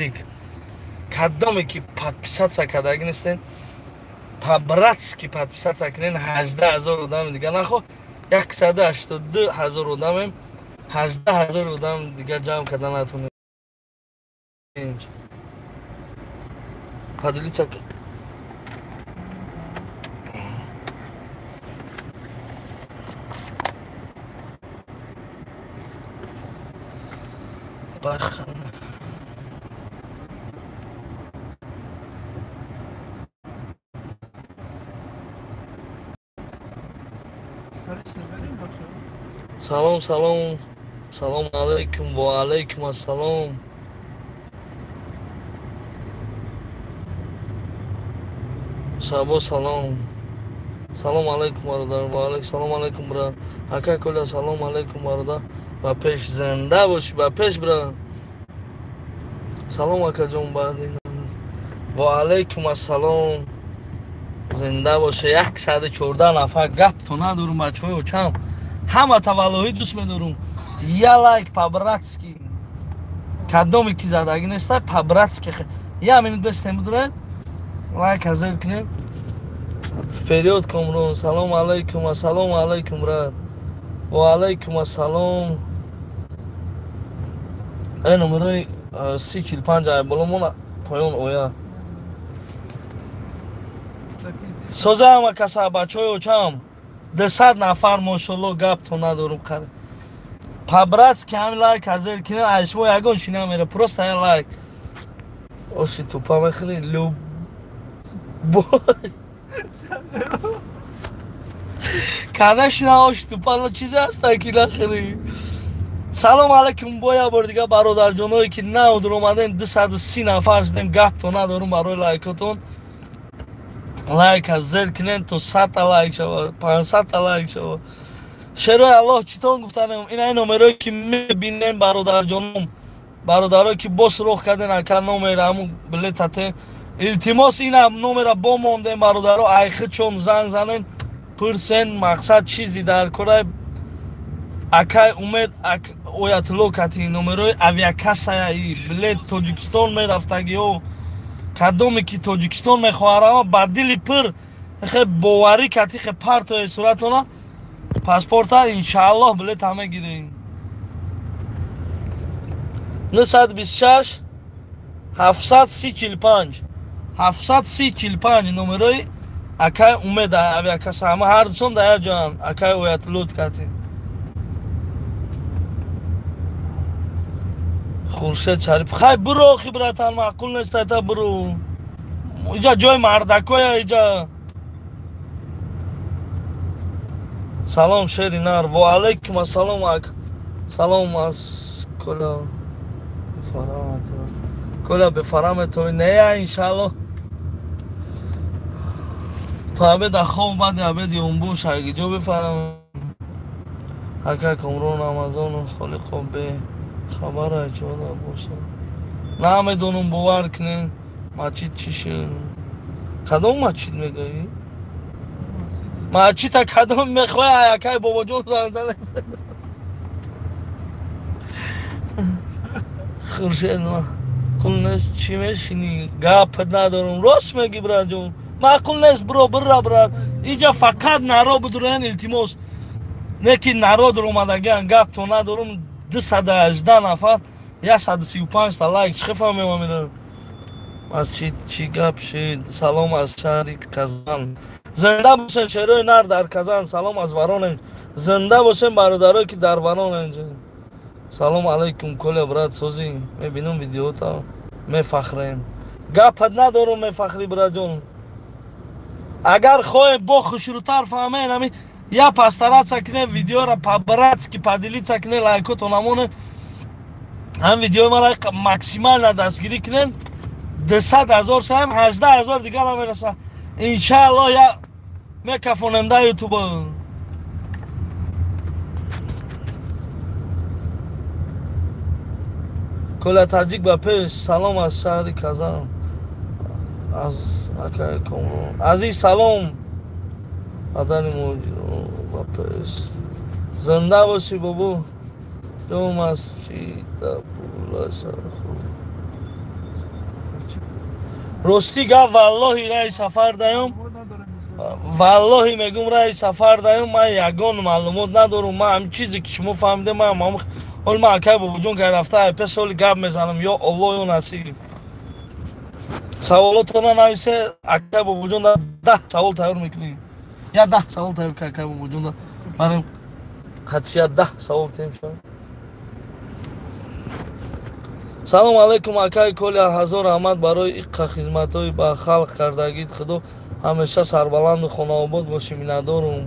Таҷик. Кадоме ки подписаться кардаги нестен, по-братски подписаться кунен. 18 000 одами дига нахо, 182 000 одамем, 18 000 одам дига ҷамъ карда натонем. Поделиться. Бахан. Салом, салом, салом алейкум, ва алейкум ассалом. Сабо, салом. Салом алейкум, бародар. Ва алейкум салом алейкум, брат. Ака Коля, салом алейкум, бародар. Ба пеш, зинда бошӣ, ба пеш, брат. Салом, акаҷон, баъди. Ва алейкум ассалом. Зинда боше. 114 нафар, гапто надорум, бачаҳои очам. Ҳама таваллуҳӣ дӯст медорум. Я лайк по-братски. Кадоме ки задагӣ неста, по-братски. Я минут бестем будуред. Лайк азер кунед. Вперед, Комрон. Салом алейкум, ассалому алейкум, брат. Ва алейкум ассалом. Э номерои 3045 ай боломона поён оя. Соза ҳама каса, бачаҳои очам. 200 нафар, мошалло, гапто надорум. По-братски ҳами лайк азер кунед, аз шумо ягон чи намера, просто я лайк. Оши тупа мехӯрӣ, любой. Конечно, оши тупа, но чизе ҳаста ки нахӯрӣ. Салом алейкум, бо як бор дига, бародарҷоное ки навдур омадем, 230 нафар шудем, гапто надорум барои лайкотон. Лайк зер кунем то 100 лайк шава, 500 лайк шава. Шерои Аллоҳ, читон гуфтанем, ина номерое ки мебинем, бародарҷоном, бародарое ки бо суроғ карден, ака, номер ҳамун билетате, илтимос, ина номера бомондем, бародаро, айхи чон занг занен, пурсен, мақсад чизи дар кора. Акай Умед, Оятулло кати номерои авиакассая, билет Тоҷикистон мерафтагиҳо. Кадоме ки Тоҷикистон мехоҳад рава, ба дили пир хе боварӣ кати хе партои суратона паспорта, иншааллоҳ, билета мегирем. 926 730 45 730 45 номерои акай Умед, авиакасса. Ҳама ҳар дусон дар як ҷоянд, акай Оятулло кати. Хуршед Шариф, хай биро, охи, братан, маъқул нест, айта биро. Иҷа ҷои мардакоя иҷа. Салом, шери нар. Ва алейкум ассалом, ак. Салом аз Коля. Коля бефараметой. Не, иншааллоҳ. То абеда хоб, баъди абеди умбуш ҷо бифарам. Ака Комрон, Амазону Холиқо бе хабара чода боша. Намедонам, бовар кунен, мачид чӣ шуд? Кадом мачид мегӯӣ? Мачита кадом мехоҳӣ, акай бобоҷон, занг занем. Хуршед, маъқул нест, чӣ мешинӣ? Гап надорам, рост мегӣ, братҷон. Маъқул нест, бро, бира, брат. Иҷа фақат наро бидуроян, илтимос. Не ки народ омадагиан, гапто надорум, 218 нафар, 135 та лайк, чӣ фаҳмем амира? Масҷид чӣ гап шид? Салом аз шаҳри Казан. Зинда бошен шерои нар дар Казан. Салом аз Воронеж. Зинда бошен бародарое ки дар Воронеж. Салом алейкум, Коля, брат, созӣ? Мебинам видеота, мефахрем. Гапат надорум, мефахрӣ, братҷон. Агар хоҳем бо хушрӯтар фаҳмем, ами я постараться кунем, видеора по-братски поделиться кунем, лайкотон намонед. Ҳам видеои мара максимально дастгирӣ кунем, 200 000 шавем, 18 000 дигар намераса. Иншааллоҳ, я мекафонем да ютуба. Коля Таҷик ба пеш. Салом аз шаҳри Казан. Аз акай Комрон. Азиз, салом. Ватани муҳоҷирон ба пеш. Зинда бошӣ, бобо. Ҷо масҷида пулаша хӯр. Рости гап, валлоҳи раи сафар даём, валлоҳи мегум, раи сафар даём, ман ягон маълумот надорум. Ман ҳамин чизе ки шумо фаҳмиде, ман ҳол ман акай бобоҷон кай рафта айпе соли гап мезанам, ё Аллоҳ ё насиб. Саволотона нависе, акай бобоҷон 10 савол тайёр мекунем. Я 10 савол тайёр ка акай бобоҷон, манем қатшия 10 савол тем шуд. Салом алейкум, акай Коля, ҳазор раҳмат барои иққа хизматҳои ба халқ кардагит. Худо ҳамеша сарбаланду хонаобод бошӣ. Миннатдорум.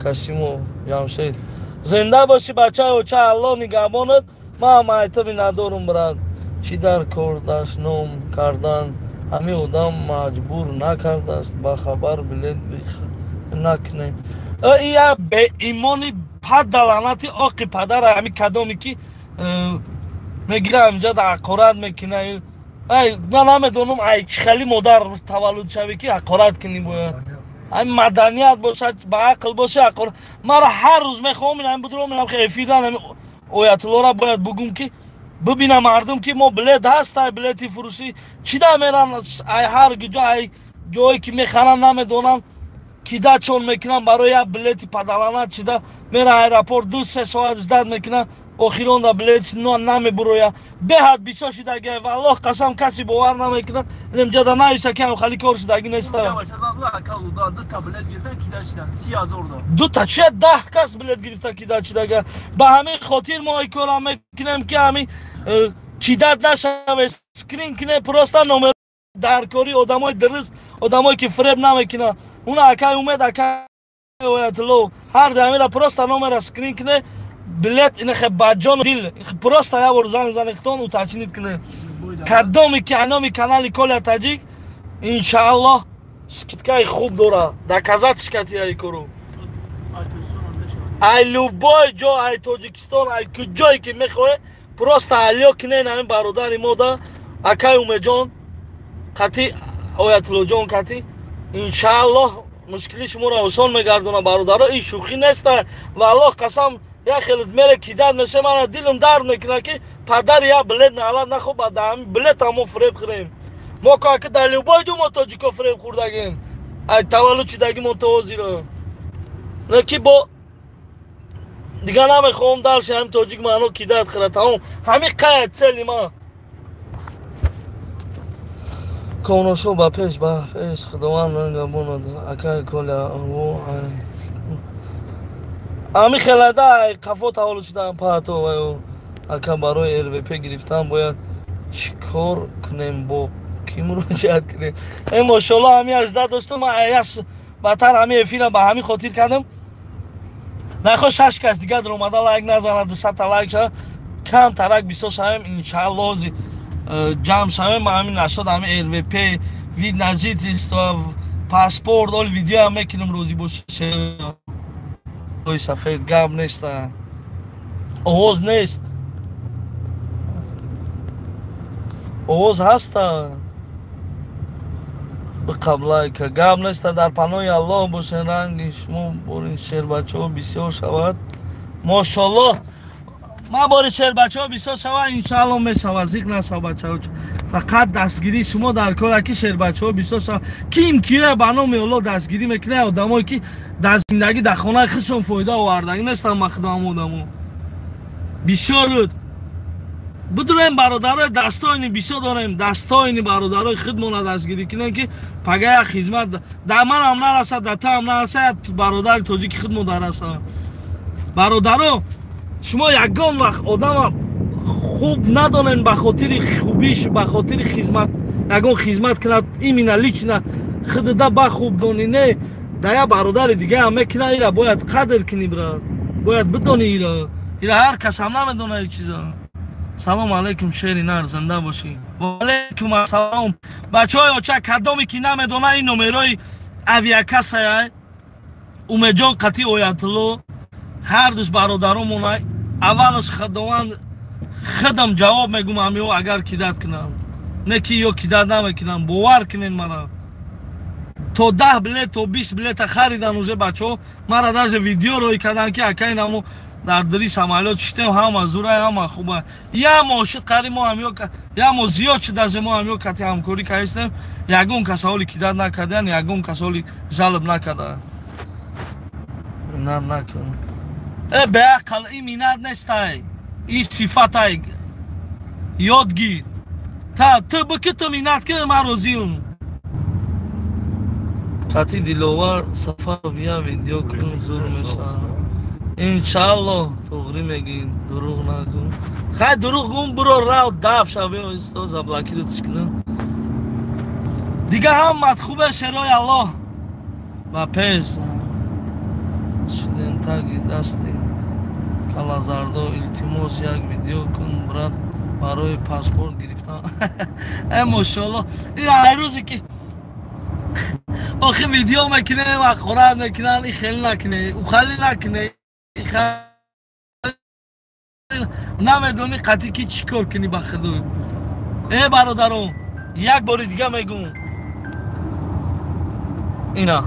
Касимов Ҷамшед, зинда бошӣ, бачаи оча, Аллоҳ нигаҳбонат. Ман майта миннатдорум, брат. Чӣ дар кор дашном кардан? Ҳамин одам маҷбур накардааст, ба хабар билет накунем. Я беимони падаланати оқи падара, ҳамин кадоме ки мегира ҳаминҷа ҳақорат мекуна. Ай, ман намедонам, ай чӣ хели модар таваллуд шавӣ ки ҳақорат кунӣ. Бояд ҳамин маданият бошад, ба ақл боша. Ҳақорат мара ҳар рӯз мехоҳам, ҳамин будро мерам эфирдан, ҳамин оятуллоро бояд бугум ки бибина мардум ки мо билет ҳастай, билети фурӯшӣ чида меран, ай ҳар ҷо, ай ҷое ки мехаран, намедонам, кида чон мекунам барои як билети падалана, чида мера аэропорт 2-3 соат ждать мекунам, охирон да билет намебуроя. Беҳад бисёр шидаги, валлоҳ қасам, каси бовар намекунад. Инҷода нависа ки хали кор шидаги неста. Дута чи 10 кас билет гирифта кида шидага. Ба ҳамин хотир мо ин кора мекунем ки ҳамин кидат нашаве, скрин кине просто номер даркори одамои дуруст, одамое ки фиреб намекунад. Уна акай Умед, акай Оятулло, ҳар дамира просто номера скрин кине, билет инахе ба ҷону дил просто як бор занг занехтон, уточнить кине. Кадоме ки номи канали Коля Таҷик, иншааллоҳ скидкаи хуб дора, доказать кати ай кору. Ай любой ҷо, ай Тоҷикистон, ай куҷое ки мехоҳе, просто алё кине ҳамин бародари мо да акай Умедҷон қати Оятуллоҷон қати, иншааллоҳ мушкили шуморо осон мегардонад. Бародаро, ин шӯхӣ неста, валлоҳ қасам, як хеле мере кидат меше, мана дилам дард мекунад ки падари як билет налат нахоб, ба ҳамин билет мо фиреб хӯрем. Мо ки дар любой ҷо мо тоҷико фиреб хӯрдагем, ай таваллуд шидаги мо то ҳозиро. Леки бо дигар намехоҳам дальше ҳамин тоҷик маъно кидат хӯра, тамом, ҳамин қая цели ма. Коношо ба пеш, ба пеш, худованд нигаҳбонад, акай Коля. Ҳамин хелада ай қафо таваллуд шудаам паҳто. Ваё ака, барои РВП гирифтан бояд чӣ кор кунем, бо кӣ муроҷиат кунем? Э, мошоалло, ҳамин ажда доштам, ман аяс батар ҳамин эфира ба ҳамин хотир кардам. Нахо 6 кас дигар омада лайк назанад, 200 лайк шава, кам тарак бисёр шавем, иншаалло ҳози ҷамъ шавем. Ҳамин нашод ҳамин РВП, вид на жительство, паспорт, ол видеоам мекунем, рӯзӣ боши. Сафед гап неста, овоз нест, овоз ҳаста, биқаблайка гап неста. Дар паноҳи Аллоҳ бошен, ранги шумо борин шербачаҳо бисёр шавад. Мошоаллоҳ, ман бори шербачаҳо бисёр шавад, иншааллоҳ мешавад, зиқ нашав бачаҳо. Фақат дастгирии шумо дар кора ки шербачаҳо бисёр шавад. Ким кия ба номи Аллоҳ дастгирӣ мекунад, одамое ки дар зиндагӣ дар хонаи худшон фоида овардагӣ нестанд. Ман одамо бисёр буд бидурем, бародарои дастоини бисёр дорем, дастоини бародарои худмона дастгирӣ кунем ки пага як хизмат дар манам нарасад, дар таам нарасад, бародари тоҷики худмо дарасад. Бародаро, шумо ягон вақт одама хуб надонен ба хотири хубиш, ба хотири хизмат, ягон хизмат кунад именно лично худда ба хуб донӣ, не да як бародари дигаам мекунад, ира бояд қадр кунӣ, брат, бояд бидонӣ ира. Ира ҳар кас ҳам намедонад ин чиза. Салом алейкум, шери нар, зинда бошӣ. Ваалейкум ассалом. Бачаҳои оча, кадоме ки намедонад, ин номерои авиакассая Умедҷон қати Оятулло, ҳардуш бародаромона. Аввалаш худованд худам ҷавоб мегум ҳамиҳо агар кидат кунам, не ки ё кидат намекунам, бовар кунен мара. То 10 билет, то 20 билета харидан уже бачаҳо, мара даже видео рӯй кардан ки акай намо Дар дили самолёт шитем, ҳама зурай, ҳама хуба. Я моҳ шуд қариб мо ҳамё, я моҳ зиёд шуд аз мо ҳамё кати ҳамкорӣ кардем. Ягон кас ҳоли кидат накардан, ягон кас ҳоли жалб накарда. Минат накун. Беақл, ин минат нестай. Ин сифатай. Ёд гир. Та ту бики ту минат ки ман розиам. Кати Диловар Сафаров я видео кун зур мешавад. Иншаллоҳ туғри мегӣ, дурӯғ нагӯ. Хай дурӯғ гум, биро рав даф шав, биё исто заблокировать кунам. Дига ҳамат хубе, шерои Аллоҳ. Ба пеш шидем таги дасти калазардо, илтимос як видео кун брат барои паспорт гирифтан. Мошоаллоҳ, ин ҳар рӯзе ки охи видео мекунем, ҳақорат мекунанд, и хеле накунӣ, ӯ хеле накунӣ. Намедонӣ қатъи ки чӣ кор кунӣ ба худо. Бародарон, як бори дига мегӯм, ина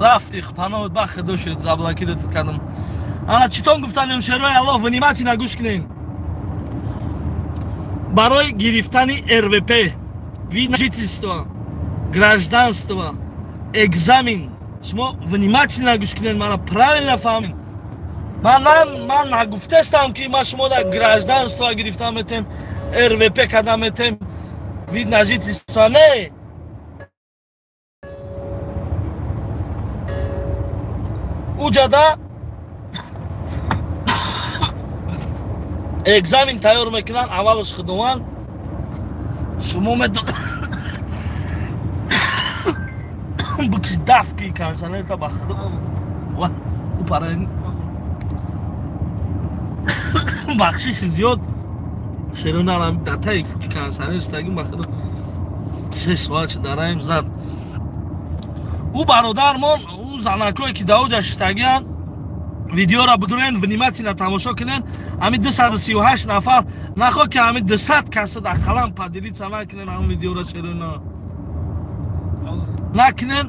рафти паноҳат ба худо шуд, заблокировать кардам. Ана читон гуфтанем, шерои Аллоҳ, внимательно гӯш кунед. Барои гирифтани РВП, вид на жительство, гражданство, экзамен, шумо внимательно гӯш кунед, мана правильно фаҳмед. Ман нагуфтастам ки ман шумо дар гражданство гирифта метем, РВП карда метем, вид на жительство, не. Уҷада экзамен тайёр мекунанд, аввалаш худованд шумо бикиш даф ки канцелярта ба худо ӯ пара бахшиши зиёд шеронарам датаи канцеляриш тагим ба худо 3 соат дараем зад. Ӯ бародармон, ӯ занакое ки даоҷа шиштагианд, видеоро бидурен, внимательно тамошо кунен. Ҳами 238 нафар нахо ки ҳами 200 каса ақаллан поделиться накунен ҳам видеоро, шерона накунен,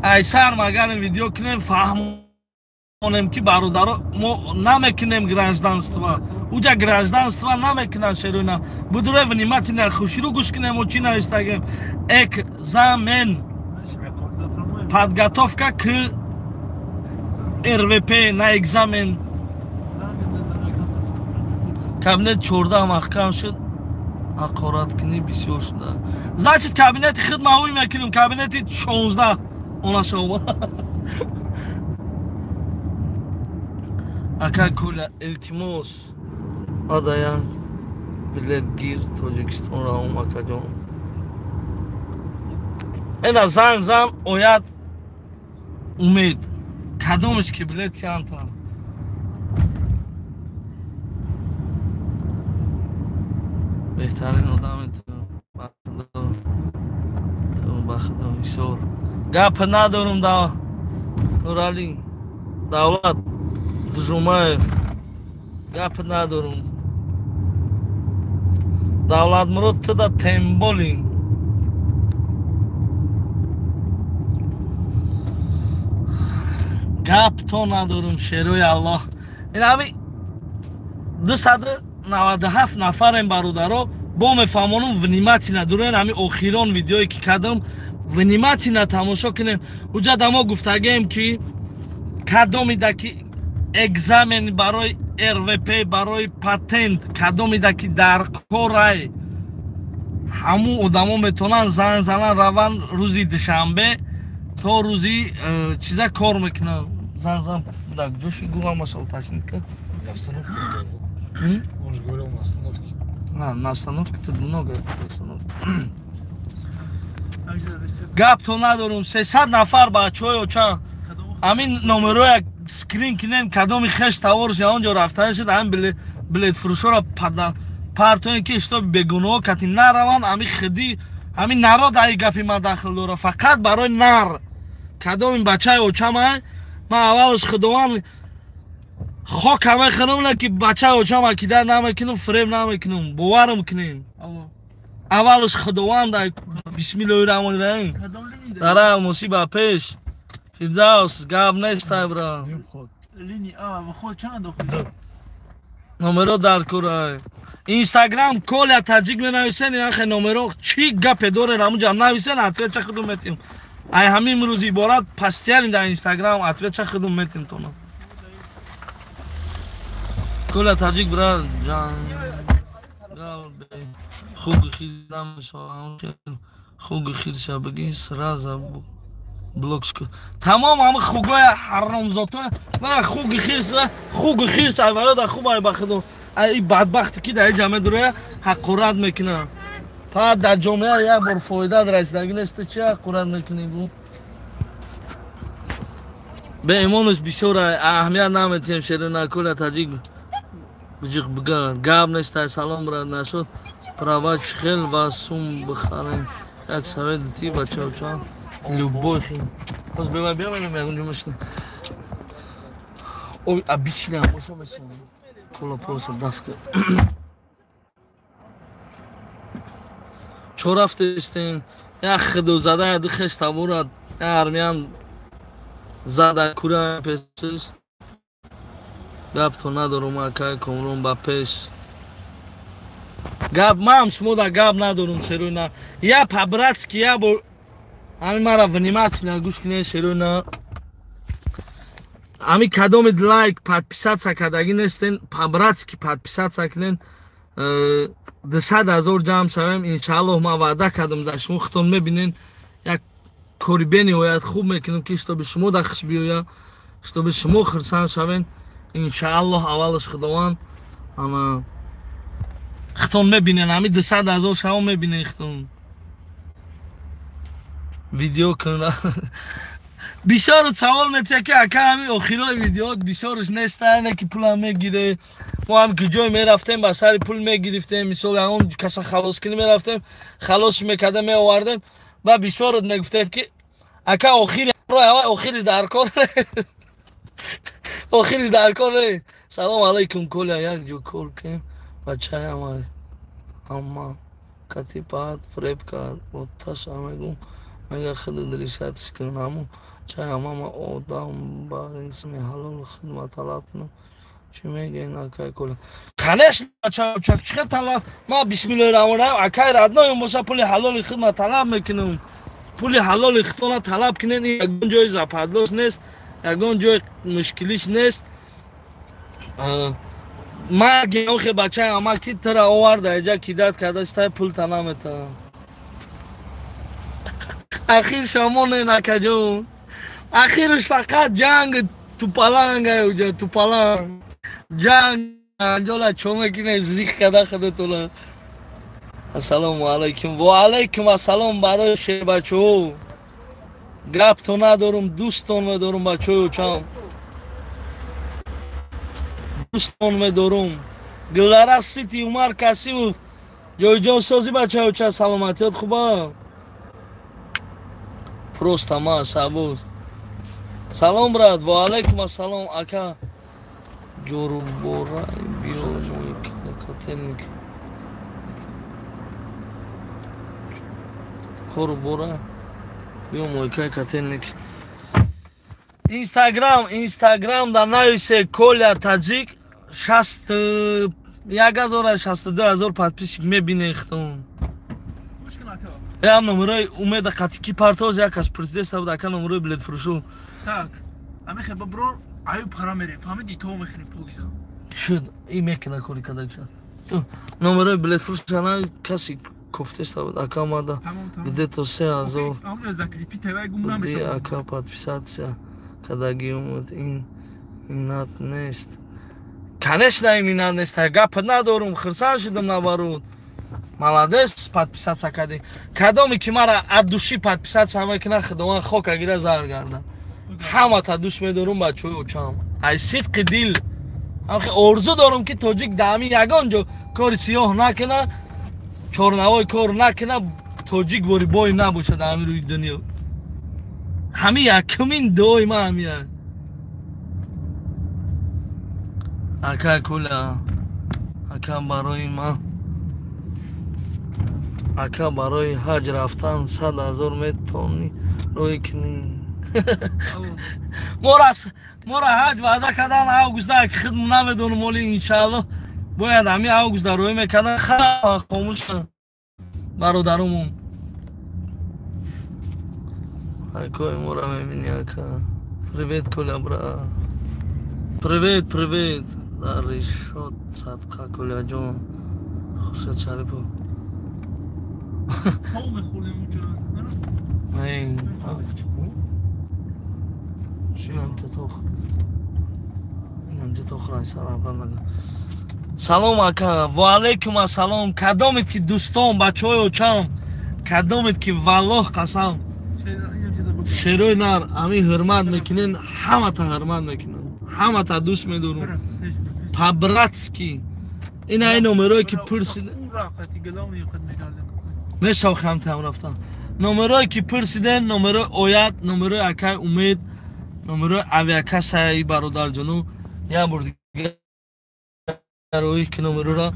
айсар магарем видео кунем, фаҳмонем ки бародаро мо намекунем гражданство, уҷа гражданство намекунанд шерона. Бидуре внимательно хушрӯ гӯш кунем, мо чӣ навистагем. Экзамен, подготовка к РВП на экзамен. Кабинет 14 маҳкам шуд, ҳақораткунӣ бисёр шуда. Значит, кабинети худ ма ҳуй мекунем, кабинети 16 онашова. Ака Куля, илтимос, бада як билет гир Тоҷикистон равом, акаҷон. Ина занг зан, ояд умед. Кадомеш ки билет чандта? Беҳтарин одаме ту, ба худо, ту ба худо ҳисор. Гап надорум да Нуралӣ Давлат Жумаев, гап надорум. Давлатмурод ту да темболин. Гап то надорум, шерои Аллоҳ. Ин ҳами 297 нафарем бародаро, бо мефаҳмонум, внимательно дурен ҳами охирон видеое ки кардам, внимательно тамошо кунем. Уҷа дамо гуфтагем ки кадомида ки экзамен барои РВП, барои патент, кадомида ки дар корай, ҳамун одамо метавонанд занг занан раванд рӯзи душанбе то рӯзи чиза кор мекунанд. Занг зан да куҷоши гу ҳамаша уточнить кард. Он же говорил на остановке. На остановке тут много остановок. Гап то надорум, 300 нафар бачаҳои оча ҳамин номероя скрин кунем, кадоми хеш таворш он ҷо рафтан шуд, ҳамин билетфурӯшоро партоем ки што бегуноҳ кати нараванд. Ҳамин хиди ҳамин народ ай гапи ман дахл дора, фақат барои нар. Кадоми бачаи очамай, ман аввалш худованд хок мехӯрам, на ки бачаи очама кида намекунам, фиреб намекунам, боварам кунем. Аввалш худованд ай бисмиллоҳи раҳмони раҳим. Дара мусиба пеш. Фирдавс гап нестай бра. Линии А выход чанд дохил? Номеро дар кура. Инстаграм Коля Таджик менависен, яхе номеро чӣ гапе доре рамуҷа нависен, отвеча худум метим. Ай ҳамин рӯз иборат постоянно дар Инстаграм отвеча худум метим тона. Коля Таджик брат ҷан хуг хирдам хуг хирша бигин сразу блокску. Тамом ҳама хугоя ҳаромзото ва хуг хирса хуг хирса аввало да хуб ай бахудо. Ай бадбахти ки дар ҷамъа дуроя ҳақорат мекунад. Па дар ҷомеа як бор фоида расидаги нест, ту чи ҳақорат мекунӣ бу? Беимонус бисёр аҳамият наметиҳем шерина Коля Таджик биҷиқ бигар. Гап нест, ай салом брат нашуд. Права чихел ва сум бихарем. Як совет ти бачаоча. Любой хин. Боз бева биёмем ягон ҷо машина. Ой, обычная боша месон. Кола просто давка. Чо рафтестен? Як хиду зада ду хеш табура армян зада кура песис. Гап то надорум акай комрон ба пеш. Гап мам шумо да гап надорум шеруна. Я по-братски я бо ами мара внимательно гӯш кунед шеруна. Ами кадомид лайк подписаться кардагӣ нестен, по-братски подписаться кунен. 200,000 ҷамъ шавем иншааллоҳ. Ман ваъда кардам дар шумо худтон мебинен як кори бениҳоят хуб мекунем ки чтобы шумо да хуш биёя, чтобы шумо хурсанд шавен. Иншааллоҳ аввалаш худованд ана худтон мебинен ҳами 200,000 шаво мебинен худтон. Видео кун. Бисёру савол метиҳад ки ака ҳами охирои видеоот бисёрш неста, не ки пулам мегире. Мо ҳам ки ҷой мерафтем ба сари пул мегирифтем, мисол ягон каса халоскунӣ мерафтем, халос мекарда меовардем. Ба бисёрут мегуфтем ки ака охири охириш дар кор охириш дар кор. Салом алайкум Коля, як ҷо кор кунем бачаям ҳама кати баъд фреб кард оташа мегум мега худат решатиш кун ҳамун чай ҳамама одам бар инсони ҳалол хидмат талаб кунам. Чӣ мегӯен акай Коля? Конечно, чӣ талаб? Ма бисмиллоҳи раҳмони раҳим акай родной боша пули ҳалоли хидмат талаб мекунам. Пули ҳалоли худтона талаб кунен, ягон ҷои западлош нест, ягон ҷои мушкилиш нест. Марги охе бачаи ама ки тура оварда иҷа кидат карда стай пул та наметавам. Ахир шамоне накаҷон. Ахирш фақат ҷанг тупаланг уҷа тупаланг. Ҷанг анҷола чо мекунем зих када худатона. Ассалому алайкум. Ва алайкум ассалом барои шербачаҳо. Гапто надорум, дӯстон медорум бачаҳои очам. Дӯстон медорум. Гулара Сити Умар Касимов. Ҷойҷон сози бачаҳои оча саломатиёт хуба. Просто ма сабуз. Салом брат, ва алайкум ассалом ака. Ҷорубора биё котельник. Корубора биё мойкаи котельник. Инстаграм, Инстаграм да нависе Коля Таджик 61,062 подписчик мебине худтон. Ям номерои умеда қатики партоз як аз президент буд ака номерои билетфурӯшу. Так, ами хеба бро аю пара мерем, фаҳмиди то мехӯрем покиза. Шуд, и мекина кори кадакша. Ту номерои билетфурӯша на каси кофтеста буд ака мада где-то 3000. Амро закрепи тавай гум намешавад. Ака подписаться кадаги умед ин минат нест. Конечно, ин минат нест. Гап надорум, хурсанд шудам наоборот. Молодец, подписаться кардем. Кадоме ки мара от души подписаться мекунад, худованд хока гира зар гарда. Ҳамата дӯст медорум бачаҳои очам. Ай сидқи дил. Ҳамхе орзу дорум ки тоҷик дар ҳамин ягон ҷо кори сиёҳ накунад, чорнавои кор накунад, тоҷик бори бой набошад дар ҳамин рӯи дунё. Ҳамин якумин дуои ман ҳамин аст. Ака Коля, ака барои ман ака барои ҳаҷ рафтан 100,000 метавонӣ рӯй кунӣ. Мора ҳаҷ ваъда кардан августда, худ намедонам, оли иншааллоҳ бояд ҳами августда рӯй мекардан. Хомӯш бародарумон. Акои мора мебини ака. Привет, Коля, брат. Привет, привет. Дар решот садқа, Коляҷон. Хуршед Шарипов. Салом ака, ва алейкум ассалом. Кадомед ки дӯстон, бачаҳои очам, кадомед ки валлоҳ қасам шерои нар ҳамин ҳурмат мекунен, ҳамата ҳурмат мекунам, ҳамата дӯст медорам по-братски. Ина ин номерое ки пурсид мешавхамтам рафтам. Номерое ки пурсиден, номерои оят, номерои акаи Умед, номерои авиакассаи бародарҷону. Як бор дигар рои ки номерора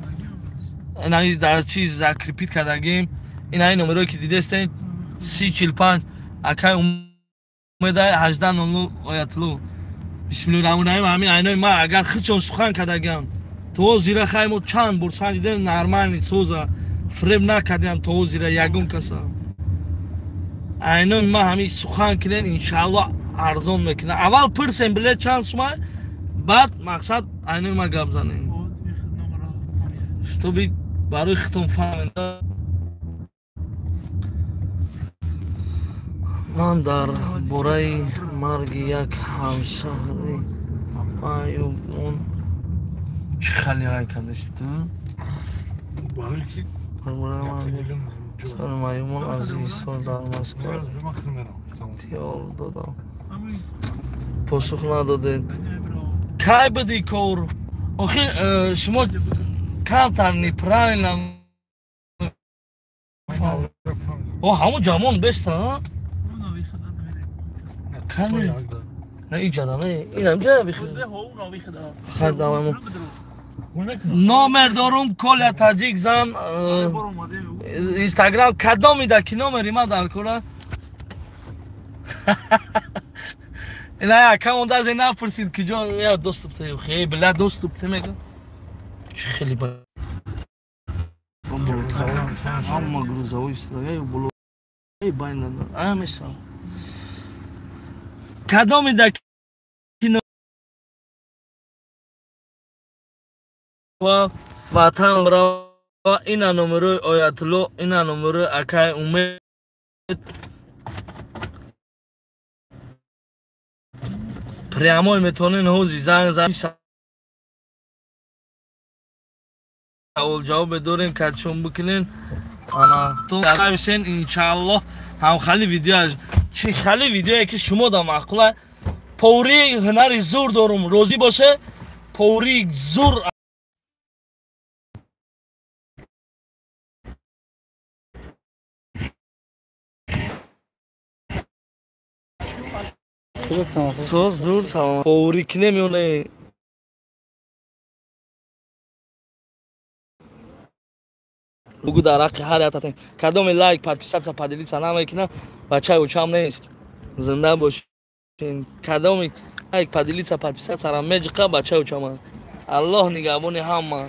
инаи дар чиз закрепить кардагим. Инаи номерое ки дидестен 3045 акаи Умеда, 1800 Оятлу. Бисмиллоҳи раҳмони раҳим. Ҳамин айнои ма агар худшон сухан кардагиам, то зира хай мо чанд бор санҷидем, нормальный соза, фреб накардиам то зира ягон каса. Айнои ма ҳамин сухан кунен, иншааллоҳ арзон мекунад. Аввал пурсем билет чанд сума, баъд мақсад айнои ма гап занем, чтобы барои худтон фаҳмед. Ман дар бораи марги як ҳамшаҳри маъюбон чӣ хали ҳай кардасту? Маъюбон аз Ҳисор дар Москва иттиҳол додам. Посух надодед. Кай буди кор? Охи шумо камтар неправильно. О, ҳамун ҷамон беста? Не, иҷада не, инам ҷа бихадамамо. Номер дорум, Коля Таҷик зан Инстаграм. Кадомида ки номери ма дар кора? Ина акам даже напурсид ки ҷо я доступ те. Хе била доступ те мега. Чӣ хеле ба ҳама грузовой истрага було байна амеса. Кадомида ки ватан рава, ина номерои Оятулло, ина номерои акаи Умед. Прямой метавонен ҳози занг зан, савол ҷавоб медорем, кадшон бикунен. Ана нависен, иншааллоҳ ҳамхали видеоаш, чӣ хали видеое ки шумо да маъқула. Поври ҳунари зур дорум, розӣ боше, поври зур. Соз зур салом. Поври кинем ё не? Бугу дар ҳаққи ҳар якатон. Кадоме лайк, подписаться, поделиться намекунам, бачаи очам нест. Зинда бошен. Кадоме лайк, поделиться, подписаться ра меҷиқа, бачаи очама. Аллоҳ нигаҳбони ҳама.